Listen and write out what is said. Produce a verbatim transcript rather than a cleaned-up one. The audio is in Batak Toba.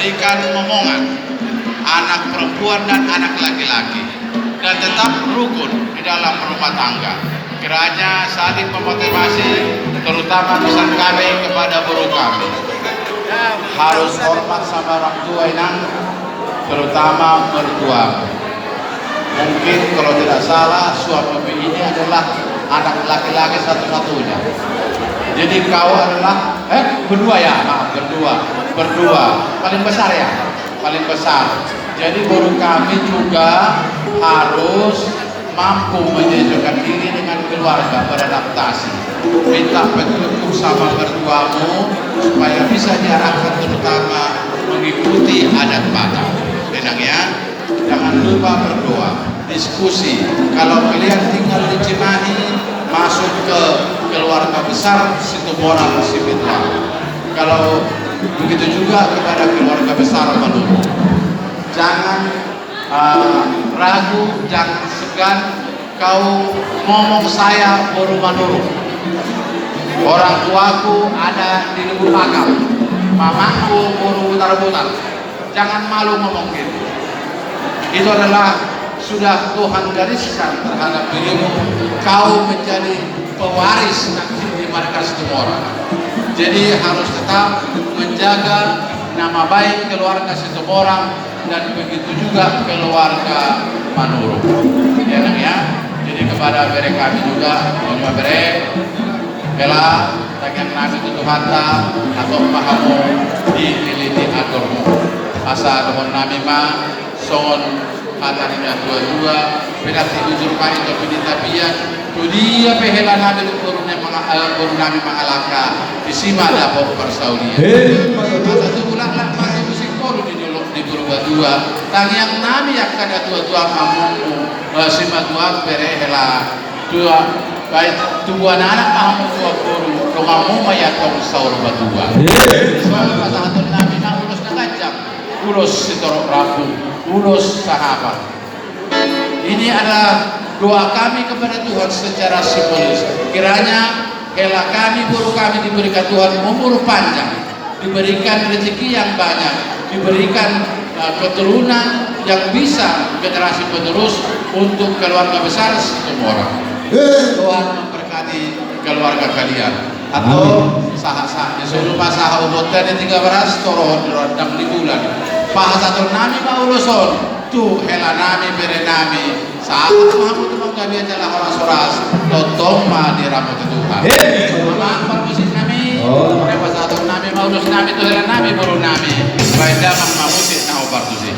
Ikan momongan, anak perempuan dan anak laki-laki, dan tetap rukun di dalam rumah tangga. Kiranya saling memotivasi, terutama pesan kami kepada boru kami. Harus hormat sama orang tua, Inang, terutama mertua. Mungkin kalau tidak salah, suami ini adalah anak laki-laki satu-satunya. Jadi kau adalah, eh, berdua ya, maaf, berdua. Berdua, paling besar ya, paling besar. Jadi boru kami juga harus mampu menyesuaikan diri dengan keluarga, beradaptasi. Minta petunjuk sama mertuamu supaya bisa diarahkan, terutama mengikuti adat Batak. Tenang ya. Jangan lupa berdoa, diskusi. Kalau kalian tinggal di Cimahi, masuk ke keluarga besar Situmorang Sipitualang. Kalau begitu juga kepada keluarga besar Manurung. Jangan, eh, ragu, jangan segan. Kau ngomong saya boru Manurung. Orang tuaku ada di Lubuk Pakam, mamaku boru Butarbutar. Jangan malu ngomong gitu. Itu adalah sudah Tuhan gariskan terhadap dirimu. Kau menjadi pewaris nanti di marga Situmorang. Jadi harus tetap menjaga nama baik keluarga Situmorang dan begitu juga keluarga Manurung. Ya, Nang, ya. Jadi kepada bere kami juga, mohon maaf, bere, hela tangiang nami tu Tuhanta, hatop ma hamu dililiti atormu. Asa dohonon nami ma songon hata ni natua-tua, pinantik bujur ma i topi ni tapian, tu dia pe hela nami dohot boru nami manga-, eh, boru nami mangalangka, disi ma dapot parsaulian. Hei, mantap. Asa tubu laklak ma tubu singkoru di jolo ni Purbatua, tangiang nami angka natua-tua ma hamu, eh, simatua bere hela tua, baik tubuan anak ma hamu tubuan boru, donganmu ma i antong saur matua. Hei. Songon pasahaton nami ma ulos na ganjang, ulos sitorop rambu, ulos sahapa. Ini adalah doa kami kepada Tuhan secara simbolis. Kiranya hela kami, boru kami diberikan Tuhan umur panjang, diberikan rezeki yang banyak, diberikan, eh, keturunan yang bisa generasi penerus untuk keluarga besar Situmorang. Tuhan memberkati keluarga kalian. Antong, amin. Sahat-sahat ni solu ma sahat ubotta ni Tiga Beras, torohon di rondang ni bulan. Pasahaton nami ma ulos on tu hela nami, bere nami, sahat ma hamu tu panggabean jala horas-horas, tongtong ma diramoti Tuhan. Hei. Amang parmusik nami, oh, pasahaton nami ma ulos nami tu hela nami, boru nami, baen damang ma musik na hombar tusi.